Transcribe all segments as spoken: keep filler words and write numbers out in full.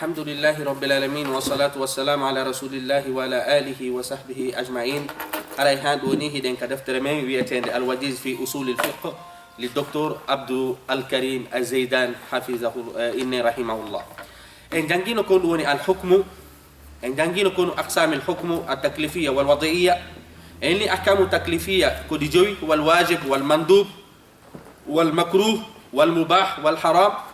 الحمد لله رب العالمين، والصلاة والسلام على رسول الله وعلى آله وصحبه أجمعين. Haray haa ɗo ni hiɗen ka deftere men wi'eteende Al-Wajiz fi Usul al-Fiqh li Docteur Abdou Al-Karim Az-Zeydan hafizahu, eh, inne rahimahullah. En janngino ko ɗum woni al-hukmu, en janngino ko ɗum aqsam al-hukmu at-taklifiyya wal-wad'iyya. En li ahkamu taklifiyya ko ɗi jowi, wal wajib, wal mandub, wal makruh, wal mubah, wal haram.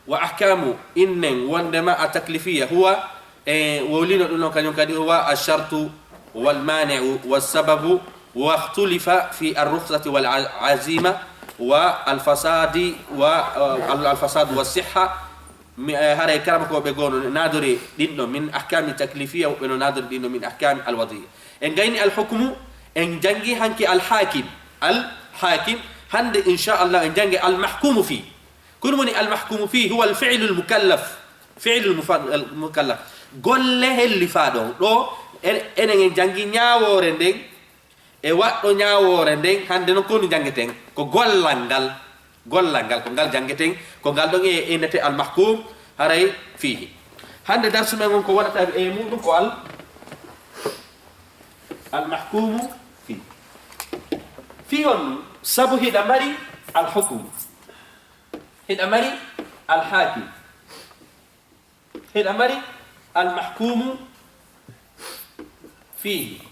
Wa ahkamu, innen wondema a taklifiya huwa, e wowlino ɗum ɗon kañum kadi, huwa ashartu wal mani'u was sababu, wa ikhtulifa fi ar-rukhsati wal a-, azima, wa al-fasadi, wa, eh, al-, al-fasadu was sihha. Mi, eh, haray karama ko ɓe gono nadori ɗin ɗo min ahkami taklifiya, woɓɓe no nadori ɗin ɗo min ahkami al-wad'iyya. En gayni al-hukmu, en jangi hanki al-hakim, al-hakim, hande inchallah en jangi al-mahkumu fi. Ko ɗum woni al-mahkumu fi huwa al-fi'lu al-mukallaf. Fi'lu al-mufa-, al-mukallaf. Golle hellifa ɗon. Ɗo, en-, enen en jangi ñaawoore nden, e waɗɗo ñaawoore nden, hande non ko ɗum jangeten. Ko gollal ngal, gollal ngal, ko ngal jangeten, ko ngal ɗon e, e innete al-mahkum, haray fihi. Hande darsu men on ko wonata e muɗum ko al-, al-mahkumu fi. Fi on sabu hiɗa mari al-hukmu. Hiɗa mari al-hakim. Hiɗa mari al-mahkumu fihi.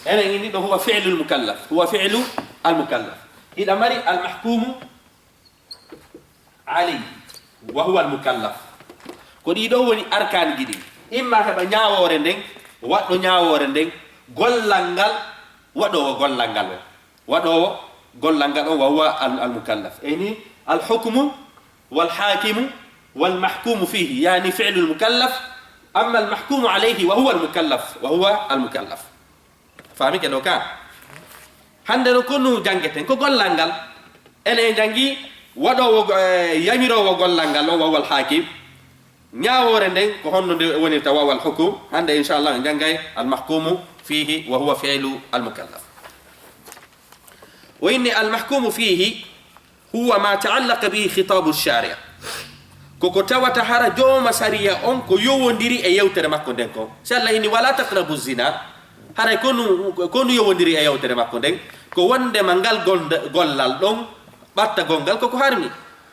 Enen ini ɗo huwa fi'lu al-mukallaf. Huwa fi'lu al-mukallaf. Hiɗa mari al-mahkumu alayhi. Wa huwa al-mukallaf. Ko ɗiɗo woni arkaaniji ɗin. Imma heɓa ñaawoore nden, waɗɗo ñaawoore nden, gollal ngal, waɗoowo gollal ngal o. Waɗoowo gollal ngal on, wa huwa al-, al-mukallaf. Eyni, al-hukmu wal hakimu wal mahkumu fihi, yani fi'lu al-mukallaf, amma al-mahkumu alayhi wa huwa al-mukallaf, wa huwa al-mukallaf. Faami ke ɗo ka? Hande no ko nu jangeten, ko gollal ngal. Ene e jangi waɗoowo, eh, yamiroowo gollal ngal on, wa huwa al-hakim. Ñaawoore nden, ko honno nde wonirta, wa huwa al-hukum. Hande, inchallah, en jangay al-mahkumu fihi, wa huwa fi'lu al-mukallaf. O inni al-mahkumu fihi huwa ma ta'allaqa bihi khitabu shari'. Ko ko tawata hara jooma sariya on ko yowondiri e yewtere makko nden kon. Si Allah inni, "Wala taqrabu zina." Haray ko nu, ko nu yowondiri e yewtere makko nden? Ko wondema ngal gol-, gollal ɗon, ɓattagol ngal ko ko harmi.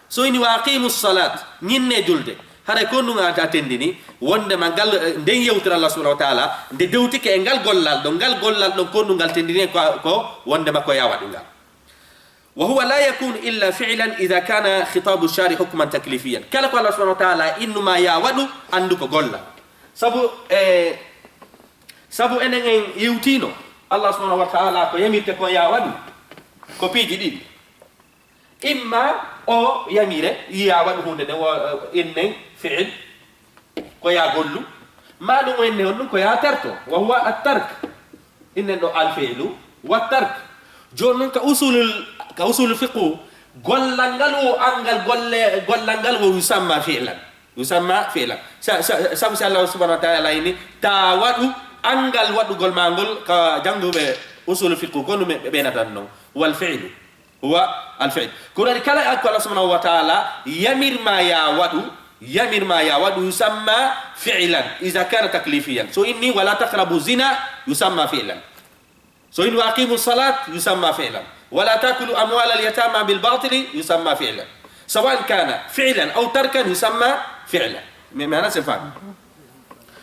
So ini, "Wa aqimu salat," ñinne julde. Haray ko ɗum a, a tendini, wondema ngal, eh, nden yewtere Allah subhanahu wa ta'ala, nde dewtike e ngal gollal ɗon, ngal gollal ɗon ko ɗum ngal tendini ko, ko wondema ko ya waɗu ngal. Wa huwa la yakunu illa fi'lan idha kana khitabu shari hukman taklifiyan. Kala ko Allah subhanahu wa ta'ala innu ma ya waɗu, andu ko gollal. Sabu, eh, sabu enen en yewtino, Allah subhanahu wa ta'ala ko yamirte ko ya waɗu, ko piiji ɗiɗi. Imma o yamire, ya waɗu hunde nde, wo, innen fi'il, ko ya gollu, ma ɗum o inne on ɗum ko ya terto, wa huwa at-tark. Innen ɗo al-fi'lu wa tark. Jooni noon ka usulul, ka usulul fiqhu, gollal ngal o, angal golle, gollal ngal o yusamma fi'lan. Yusamma fi'lan. Sa, sa, sabu si Allah subhanahu wa ta'ala ini, ta waɗu, angal waɗugol ma ngol ka jannguɓe usulul fiqhu, ko ɗum ɓe, ɓe ɓeynatan noon. Wal fi'lu. Huwa al-fi'l. Ko waɗi kala ko Allah subhanahu wa ta'ala yamir ma ya waɗu, yamir ma ya waɗu yusamma fi'lan, idha kana taklifiyan. So inni, "Wala taqrabu zina," yusamma fi'lan. So inni, "Wa aqimu salat," yusamma fi'lan. "Wala takulu amwala al-yatama bil batili," yusamma fi'lan. Sawan kana fi'lan aw tarkan yusamma fi'lan. Mi, mi hana sen faami.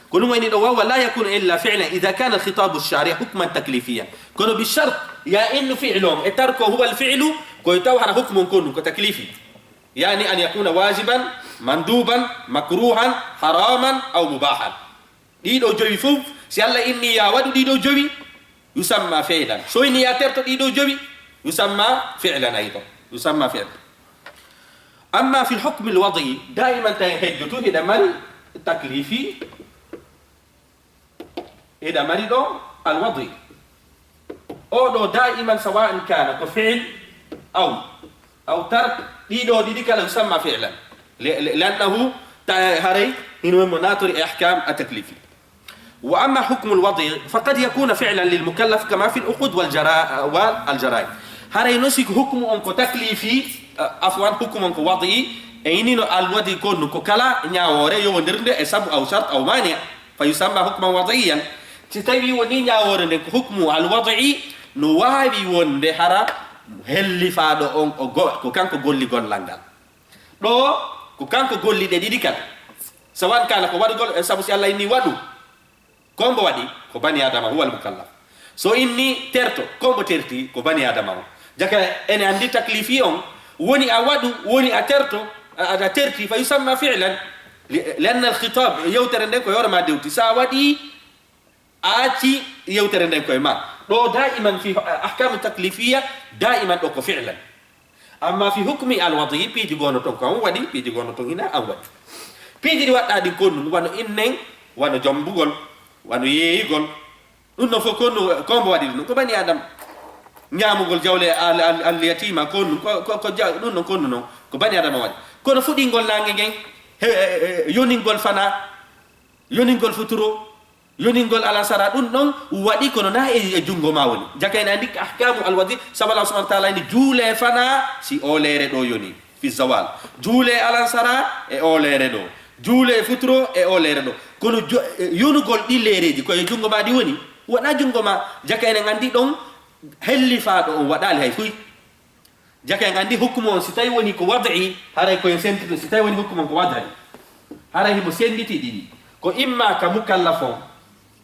Ko ɗum woni ɗo, wa huwa la yakunu illa fi'lan idha kana al-khitabu ash-shari' hukman taklifiyan. Kono bi shart, ya innu fi'lu on, e tarko huwa al-fi'lu, ko taw hara hukmu on ko ɗum, ko taklifi. Yani an yakuna wajiban, manduban, makruhan, haraman, aw mubahan. Ɗiɗo jowi fof, si Allah inni ya waɗu ɗiɗo jowi, yusamma fi'lan. So inni ya terto ɗiɗo jowi, yusamma fi'lan aydan. Yusamma fi'lan. Amma fil hukmi al-wad'i, daiman tawi hejjotu hiɗa mari taklifi, hiɗa mari ɗo al-wad'i. O ɗo daiman sawa'an kana ko fi'l aw, aw tark, ɗiɗo ɗiɗi kala yusamma fi'lan. Li, li, li'annahu ta-, haray hino mo natori e ahkam at-taklifi. وأما حكم الوضع فقد يكون فعلا للمكلف كما في العقود والجرا-، والجرائم. Haray no si ko hukmu on ko taklifi, eh, afwan, hukmu on ko wad'i, E ini no alwadi kon nun ko kala ñaawoore yowondirnde e sabu aw shart aw mani, fa yusamma hukman wadiyan. Si tawi woni ñaawoore nden ko hukmu alwadi, no waawi wonde hara hellifaaɗo on o go-, ko kanko golli gollal ngal. Ɗo ko kanko golli ɗe ɗiɗi kala. Sawan kana ko waɗugol, e sabu si Allah inni waɗu, ko mbo waɗi? Ko bani Adama, huwa al-mukallaf. So inni terto, ko mbo terti? Ko bani Adama o. Jaka ene anndi taklifi on, woni a waɗu, woni a terto, a, a terti, fa yusamma fi'lan. Li, li anna al-khitab, yewtere nden ko yoore ma dewti. Sa waɗi, a acci yewtere nden koye ma. Ɗo daiman fi ahkamu taklifiya, daiman ɗo ko fi'lan. Amma fi hukmi alwadi, piiji gono ton ko an waɗi, piiji gono ton hina an waɗi. Piiji ɗi waɗɗa ɗin kon nun, wano innen, wano jambugol, wano yeeyigol. Ɗum non fof kon nun, ko mbo waɗi ɗum? Ko bani Adama. Ñaamugol jawle al, al, al yatima kon nun, ko, ko, ko ja-, ɗum non kon nun non, ko bani Adama waɗi. Kono fuɗingol naange ngen, he, he, he, yoningol fana, yoningol futuro, yoningol alansara, ɗum ɗon waɗi kono na e, e junngo ma woni. Jaka en anndi ahkamu alwadi, sabu Allah subhanahu wa ta'ala ni juule fana si o leere ɗo yoni, fi zawal. Juule alansara e o leere ɗo. Juule futuro e o leere ɗo. Kono jo-, e, yonugol ɗi leereeji ko e junngo ma ɗi woni. Wona junngo ma, jaka en anndi ɗon hellifaaɗo on waɗaali hay fuy. Jaka en anndi hukmu on, si tawi woni ko wad'i, haray ko en senditi, si tawi woni hukmu on ko wad'i, haray himo senditi ɗiɗi. Ko imma ka mukallaf on,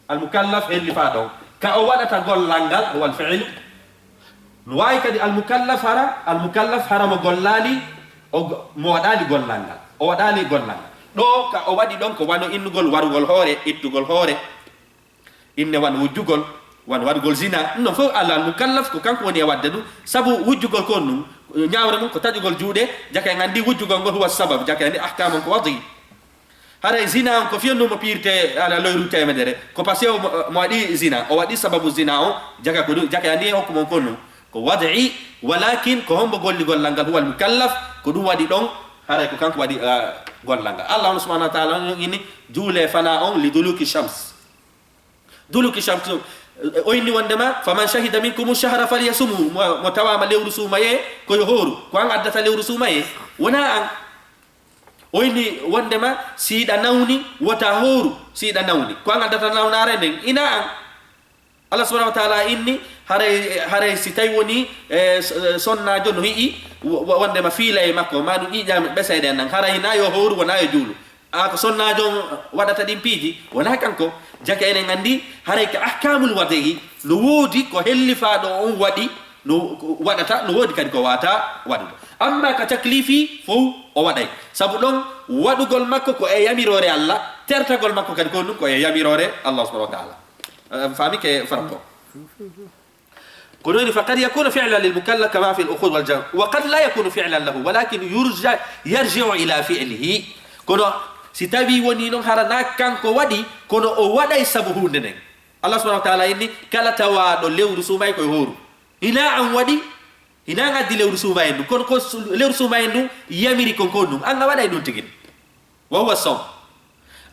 al mukallaf hellifaaɗo on, ka o waɗata gollal ngal, wal fi'lu. No waawi kadi al mukallaf hara, al mukallaf hara mo gollaali, o go-, mo waɗaali gollal ngal. O waɗaali gollal ngal. Ɗo ka o waɗi ɗon ko wano innugol, warugol hoore, ittugol hoore. Inne wano wujjugol, wano waɗugol zina. Ɗum ɗon fof alal mukallaf ko kanko woni e waɗde ɗum. Sabu wujjugol ko on ɗum, ñaawre mum ko taƴugol juuɗe, jaka en anndi wujjugol ngol huwa sabab, jaka en anndi ahkaam on ko wadi. Haray zina on ko fiyanndu mo piirte ala loyru teemedere, ko parce que mo, mo waɗi zina, o waɗi sababu zina on, jaka ko ɗum, jaka en anndi e hokku mon kon ɗum. Ko wadi, walakin ko hombo golli gollal ngal huwal mukallaf, ko ɗum waɗi ɗon, haray ko kanko waɗi, ah, gollal ngal. Allah on subhanahu wa ta'ala on inni, juule fana on li duluki shams. Duluki shamsu, o inni wondema, "Faman shahida minkumu shahra falyasumhu." Mo, mo tawama lewru suumaye, ko yo hooru. Ko an addata lewru suumaye? Wona an. O inni wondema, "Si hiɗa nawni, wota hooru, si hiɗa nawni." Ko an addata nawnaare nden? Ina an. Allah subhanahu wa ta'ala inni, haray, haray si tawi woni, e, s-, e, sonnaajo no yi'i, wo-, wo-, wondema fiila e makko, ma ɗum ƴiƴam ɓesayɗe nan, haray na yo hooru, wona yo juulu. A ko sonnaajo on waɗata ɗin piiji, wonaa kanko. Jaka enen anndi, haray ka ahkaamul wadi'i, no woodi ko hellifaaɗo on waɗi, no ko waɗata, no woodi kadi ko waata waɗude. Amma ka taklifi, fow o waɗay. Sabu ɗon, waɗugol makko ko e yamiroore Allah, tertagol makko kadi ko ɗum ko e yamiroore Allah subhanahu wa ta'ala. Eh, faami ke farko? Ko ɗum woni, فقد يكون فعلا للمكلف كما في الأخذ والجر، وقد لا يكون فعلا له، ولكن يرجع، يرجع إلى فعله. Kono si tawi woni noon hara na kanko waɗi, kono o waɗay sabu huunde nden. Allah subhanahu wa ta'ala inni, kala tawaaɗo lewru suumaye koye hooru. Hina an waɗi, hina an addi lewru suumaye ndun. Kono ko su-, lewru suumaye ndun yamiri kon kon ɗum. An a waɗay ɗum tigi. Wa huwa sawm.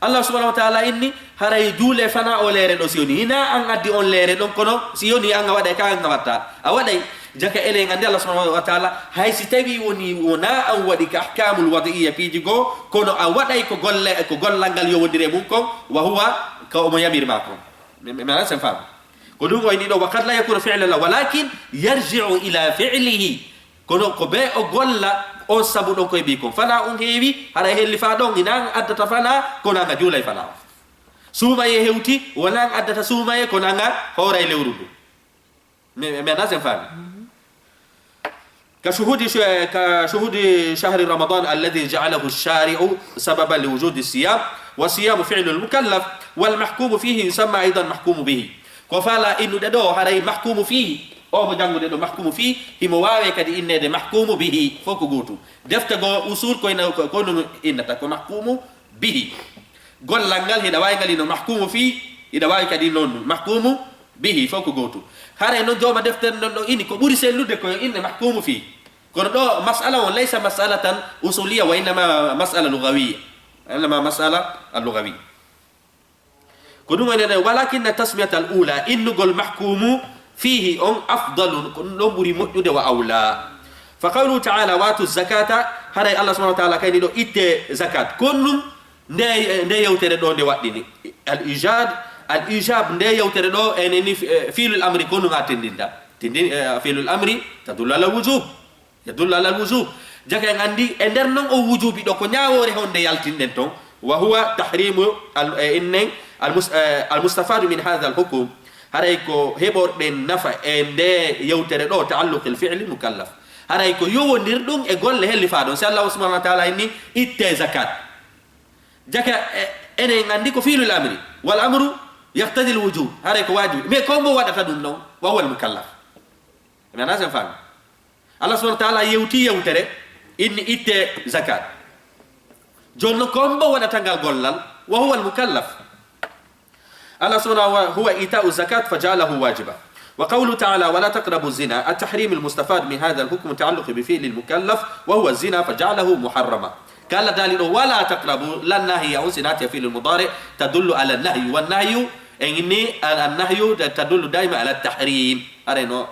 Allah subhanahu wa ta'ala inni, haray juule fana o leere ɗo si yoni. Hina an addi on leere ɗon, kono si yoni an a waɗay ka an a watta. A waɗay, jaka enen anndi Allah subhanahu wa ta'ala, hay si tawi woni wona an waɗi ka ahkamul wadi'iyya piiji goo, kono a waɗay ko golle, ko gollal ngal yowondiri e mum kon, wa huwa ka omo yamiri ma kon. Mi, mi, mi alaa sen faamu. Ko ɗum o inni ɗo, wa qad la yakunu fi'lan la, walakin yarji'u ila fi'lihi. Kono ko be o golla on sabu ɗon koye mbi kon. Fana on heewi, haray hellifaaɗo on, ina an addata fana, kono an a juulay fana on. Suumaye hewti, wona an addata suumaye, kono an a hooray lewru ndu. Mi, mi, mi alaa sen faamu. Ka shuhudi sh-, ka shuhudi shahri Ramadan alladhi ja'alahu ash-shari'u sababan li wujudi siyam, wa siyamu fi'lu al-mukallaf, wal mahkumu fihi yusamma aydan mahkumu bihi. Ko faala innude ɗo, haray mahkumu fihi, o mo janngude ɗo mahkumu fihi, himo waawe kadi inneede mahkumu bihi, fof ko gootum. Defte goo usul ko ina, ko, ko ɗum innata ko mahkumu bihi. Gollal ngal hiɗa waawi ngal ino mahkumu fihi, hiɗa waawi kadi noon mahkumu bihi, fof ko gootum. Haray noon jooma deftere nden ɗo ini, ko ɓuri sellude ko yo inne mahkumu fihi. Kono ɗo mas'ala on laysa mas'alatan usuliya, wa innama mas'ala lugawiya. Innama mas'ala al-lugawiya. Ko ɗum woni ɗen, walakinna tasmiyata al ula, innugol mahkumu fihi on afdalu, ko ɗum ɗon ɓuri moƴƴude, wa awla. Fa qawluhu ta'ala, "Wa atu zakata Haray Allah subhanahu wa taala kayni ɗo itte zakat. Kon ɗum nde, nde yewtere ɗo nde waɗɗini. Al ijab, al ijab nde yewtere ɗo ene ni, eh, fiilul amri kon ɗum a tindinda. Tindin, eh, fiilul amri tadullu ala wujub. Yadullu ala al wujub. Jaka en andi e nder non o wujubi ɗo ko ñaawoore honde yaltinɗen ton. Wa huwa tahrimu al, eh, innen al mus-, eh, al mustafadu min hadha al hukum. Haray ko heɓorɗen nafa e nde yewtere ɗo taalluqil fi'li mukallaf. Haray ko yowondir ɗum e golle hellifa ɗon. Si Allah subhanahu wa taala inni itte zakat. Jaka, eh, enen andi ko fiilul amri. Wal amru yaqtadi al wujub. Haray ko wajibi. Mais ko mbo waɗata ɗum non? Wa huwa al mukallaf. Mi ana sen faami. Allah subhanahu wa taala yewti yewtere, inni itte zakat. Jooni non ko mbo waɗata ngal gollal? Wa huwa al mukallaf. Allah subhanahu wa, huwa ita'u zakat fa ja'alahu wajiba. Wa qawlu ta'ala, "Wa la taqrabu zina", at-tahrim al-mustafad min hadha al-hukm muta'alliq bi fi'li al-mukallaf, wa huwa zina fa ja'alahu muharrama. Kala dali ɗo, "Wa la taqrabu", lan nahiya on sinati fi'li al-mudari, tadullu ala an-nahyu. Wan nahyu, en inni al-, an-nahyu tadullu daiman ala at-tahrim. Haray no,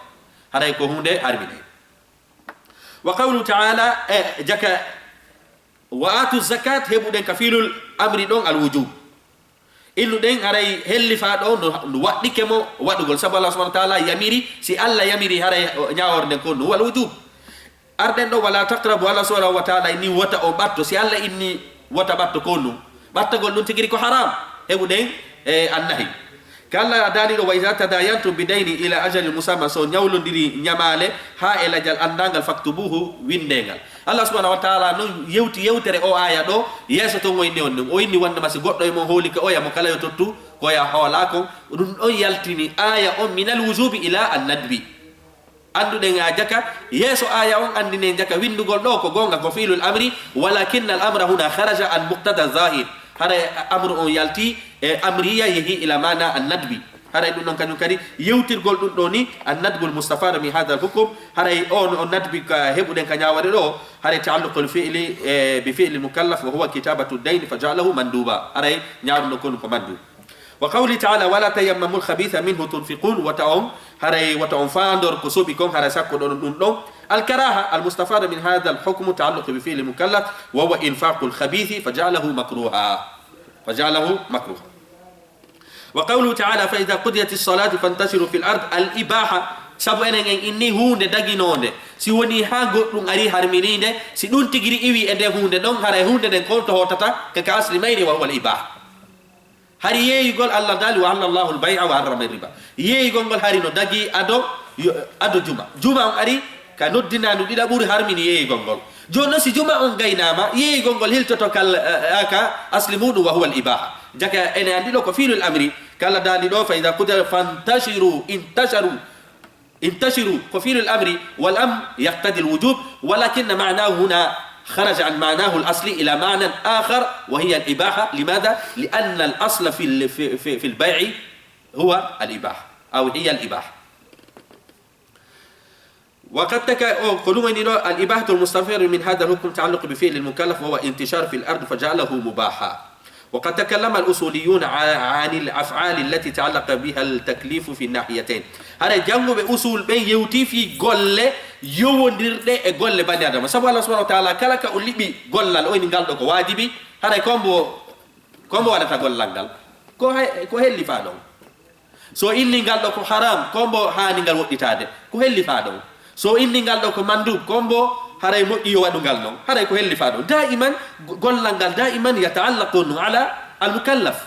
haray ko hunde harmine. Wa qawlu ta'ala, e jaka, "Wa atu zakat", heɓuɗen ka fiilul amri ɗon al wujub. Innuɗen haray hellifa ɗo no, no waɗɗike mo waɗugol. Sabu Allah subhanahu wa taala yamiri, si Allah yamiri haray ñaaworde nden ko no wal wujub. Arɗen ɗo, "Wa la taqrabu", Allah subhanahu wa taala inni wota o ɓatto. Si Allah inni wota ɓatto ko ɗum, ɓattagol ɗum tigiri ko haram. Heɓuɗen, e, annahi. Kala daali ɗo, "Wa iza tadayantum bi dayni ila ajalin musamma", so ñawlondiri ñamaale haa e lajal anndangal, "faktubuhu", winndengal. Allah subhanahu wa taala non yewti yewtere o aya ɗo, yeeso ton o inni on ɗum. O inni wonde ma si goɗɗo e mon hooli ko oya mo kala yo tottu, ko oya hoolaa kon. Ɗum ɗon yaltini aya on minal wujubi ila annadbi. Annduɗen a jaka, yeeso aya on anndinen jaka winndugol ɗo ko goonga ko fi'lul amri, walakinna al amra huna kharaja an muqtada zahir. Haray amru on yalti e amriya yehi ila mana an nadbi. Haray ɗum ɗon kañum kadi yewtirgol ɗum ɗo ni, an nadbul mustafada min hadha al hukum. Haray on, on nadbi ka heɓuɗen ka ñaawore ɗo, haray taalluqul fi'li, e, bi fi'li mukallaf wa huwa kitabatu dayni fa ja'alahu manduba. Haray ñaawruɗo kon ko mandub. Wa qawli taala, "Wala tayammamul khabitha minhu tunfiqun", wota on, haray wota on faandor ko soɓi kon, haray sakko ɗon ɗum ɗon. Al karaha al mustafada min hadha al hukmu taalluqu bi fi'li mukallaf, wa huwa infaqul khabithi fa ja'alahu makruha. Fa ja'alahu makruha. Wa qawlu taala, "Fa idha qudiyati salatu fantashiru fil ard", al ibaha, sabu enen en inni huunde daginonde, si woni ha goɗɗum ari harmininde, si ɗum tigiri iwi e nde huunde ɗon, haray huunde nden kon to hotata ka, ka asli mayri wa huwa al ibaha. Hari yeeyugol Allah daali, "Wa ahalla Allahu al-bay'a wa harrama riba." Yeeyugol ngol hari no dagi ado, yo, ado juma. Juma on ari ka noddinaandu ɗiɗaɓuru harmini yeeyugol ngol. Jooni non si juma on gaynaama, yeeyugol ngol hiltoto kal, eh, ka asli muɗum wa huwa al-ibaha. Jaka ene andi ɗo ko fi'lul amri. Kala daali ɗo, "Fa idha qudira fantashiru", intasharu. انتشروا، ففعل الأمر والأمر يقتضي الوجوب، ولكن معناه هنا خرج عن معناه الأصلي إلى معنى آخر، وهي الإباحة. لماذا؟ لأن الأصل في ال-، في، في، في البيع هو الإباحة، أو هي الإباحة. وقد تك-، أو، ko ɗum woni ɗo, الإباحة المستفادة من هذا الحكم تعلق بفعل المكلف، وهو انتشار في الأرض فجعله مباحا. وقد تكلم الأصوليون ع-، عن الأفعال التي تعلق بها التكليف في الناحيتين. Haray jannguɓe usul ɓen yewti fii golle yowondirɗe e golle bani Adama. Sabu Allah subhanahu wa taala kala ka o liɓi gollal, o inni ngal ɗo ko waajibi, haray ko mbo, ko mbo waɗata gollal ngal? Ko hay, ko hellifaa ɗon. So inni ngal ɗo ko haram, ko mbo haani ngal woɗɗitaade, ko hellifaa ɗon. So inni ngal ɗo ko mandub, ko mbo haray moƴƴi yo waɗu ngal non, haray ko hellifaa ɗon. Daiman, go-, gollal ngal daiman yataallaqu ala al-mukallaf.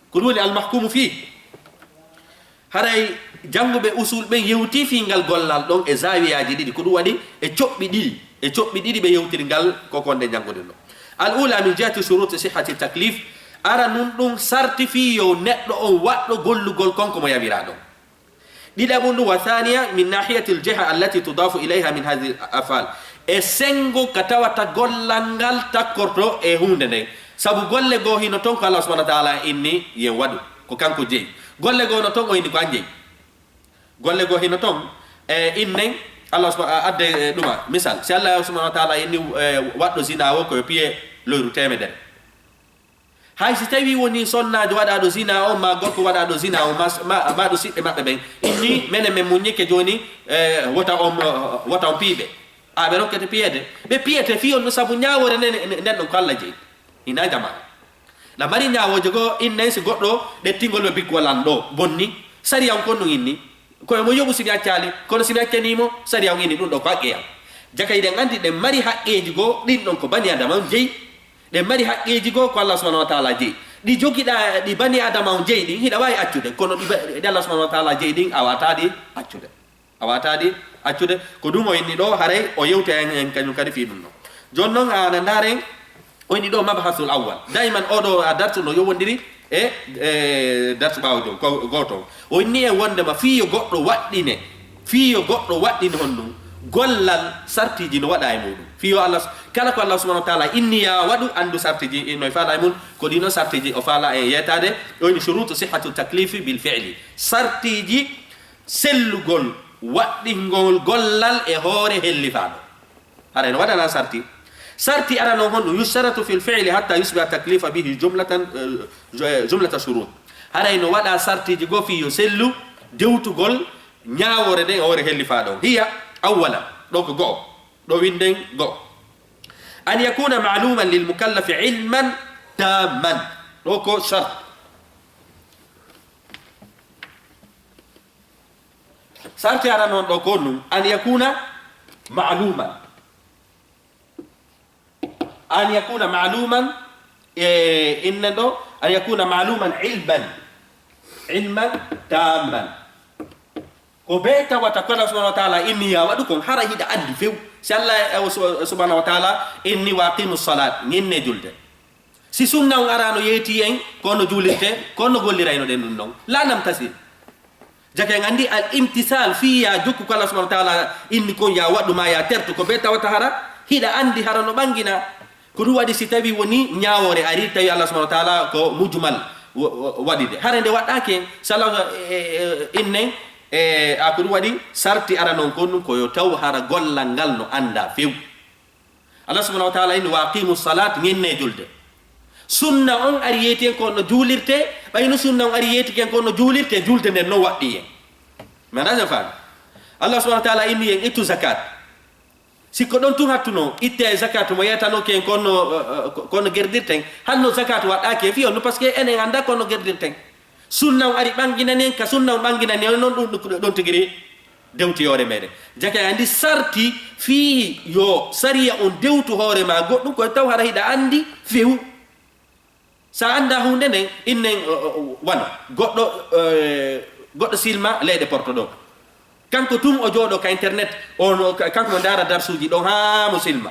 Ko ɗum woni al-mahkumu fih. Haray jannguɓe usul ɓen yewti fii ngal gollal ɗon e zawiyaaji ɗiɗi. Ko ɗum waɗi e coɓɓi ɗiɗi, e coɓɓi ɗiɗi ɓe yewtiri ngal ko ko nde jannguɗen ɗo. Al-ula min jihati shuruti sihhati taklif, ara nun ɗum sarti fii yo neɗɗo on waɗɗo gollugol kon ko mo yawiraa ɗon. Ɗiɗaɓun ɗum, wa thaniya min nahiyati al-jiha allati tudafu ilayha min hadhihi al-af'al. E senngo ka tawata gollal ngal takkorto e huunde nden. Sabu golle goo hino ton ko Allah subhanahu wa taala inni yen waɗu, ko kanko jeyi. Golle goo no ton o inni ko an jeyi. Golle goo hino ton, e, innen Allah subha-, a-, adde, e, ɗuma. Misal, si Allah subhanahu wa taala inni, e, waɗɗo zina o ko yo piye loyru teemedere. Hay si tawi woni sonnaajo waɗaaɗo zina on, ma gorko waɗaaɗo zina on, ma, ma, ma ɗo siɓɓe maɓɓe ɓen, inni, menen men muññike jooni, e, wota on, wota on piiɓe. Aɓe rokkete piyeede. Ɓe piyete fii on no sabu ñaawoore nden, nden ɗon ko Alla jeyi. Ina jama. Ɗa mari ñaawooje goo, innen si goɗɗo ɗettingol ɓe bikkuwol an ɗoo, bonni. Sariya on kon ɗum inni. Ko e mo yoɓu si mi accaali, kono si mi accanii mo, sariya on inni ɗum ɗoo ko haqqe an. Jaka hiɗen anndi ɗen mari haqqeeji goo, ɗin ɗon ko bani Aadama on jeyi. Ɗen mari haqqeeji goo ko Allah subhanahu wa taala jeyi. Ɗi jogiɗaa, ɗi bani Aadama on jeyi ɗin, hiɗa waawi accude. Kono ɗi ba-, ɗi Allah subhanahu wa taala jeyi ɗin, a waawataa ɗi accude. A waawataa ɗi accude. Ko ɗum o inni ɗoo, haray o yewta en, en kañum kadi fii ɗum ɗoo. Jooni non, a, na ndaaren, o inni ɗoo mabhasul awwal. Dayman oo ɗoo, a, darsu no yowondiri e, e darsu ɓaawo jooni, ko gooto on. O inni en wonndema fii yo goɗɗo waɗɗine, fii yo goɗɗo waɗɗine honɗum, gollal sartiiji no waɗaa e muuɗum. Fii yo Allah, kala ko Allah subhanahu wa taala inni yaa waɗu, anndu sartiiji no e faalaa e mum, ko ɗii non sartiiji o faalaa en yeetaade. O inni shurutu sihhatu taklifi bil fi'li. Sartiiji sellugol waɗɗingol gollal e hoore hellifaaɗo. Haray no waɗanaa sarti. Sarti arano honɗum? Yushtaratu fil fi'li hatta yusbiha taklifa bihi jumlatan, eh, ju-, eh, jumlata shurut. Haray no waɗaa sartiiji goo fii yo sellu dewtugol ñaawoore nden e hoore hellifaaɗo on. Hiya, awwalan, ɗoo ko go'o. Ɗoo winnden go'o. An yakuna ma'luman lil mukallafi ilman tamman. Ɗoo ko shart. Sarti arano on ɗoo ko honɗum? An yakuna ma'luman. An yakuna ma'luman, e, innen ɗoo, an yakuna ma'luman ilman. Ilman tamman. Ko bee tawata ko Allah subhanahu wa taala inni yaa waɗu kon, hara hiɗa anndi few. Si Allah, e, su-, subhanahu wa taala inni wa aqimu salat, ñinnee julde. Si sunna on araano yeetii en, ko honno juulirtee, ko honno golliraynoɗen ɗum ɗon? Laa namtasil. Jaka en anndi al imtisal fii yaa jokku ko Allah subhanahu wa taala inni kon yaa waɗu maa yaa tertu ko bee tawata hara hiɗa anndi hara no ɓanngina. Ko ɗum waɗi si tawii wonii ñaawoore arii tawi Allah subhanahu wa taala ko mujmal wa-, wa-, waɗi de. Hara nde waɗɗaaki en, si Allah, e, e, innen, e, a ko ɗum waɗi sarti arano on kon ɗum ko yo taw hara gollal ngal no anndaa few. Allah subhanahu wa taala inni, "Wa aqimu salat," ñinnee julde. Sunna on ari yeeti en ko no juulirtee, ɓay no sunna on ari yeetike en ko no juulirtee, julde nden no waɗɗii en. Mi anndaa si on faami. Allah subhanahu wa taala inni en ittu zakat. Si ko ɗon tun hattunoo, ittee zakat mo yeetanooki en ko no, eh, eh, ko, ko no gerdirten. Hanno zakat waɗɗaaki en fii on no, parce que enen anndaa ko no gerdirten. Sunna on ari ɓanginani en, ka sunna on ɓanginani en, non ɗum, ɗum, ɗon tigiri dewti hoore meɗen. Jaka en anndi sarti fii yo sariya on dewtu hoore maa goɗɗum, ko taw hara hiɗa anndi few. Sa anndaa huunde nden, innen, o, o, o, wano goɗɗo, eh, goɗɗo silma leyɗe Porto ɗo. Kanko tun o jooɗo ka internet, on, o, ka-, kanko mo ndaara darsuuji ɗon haa mo silma.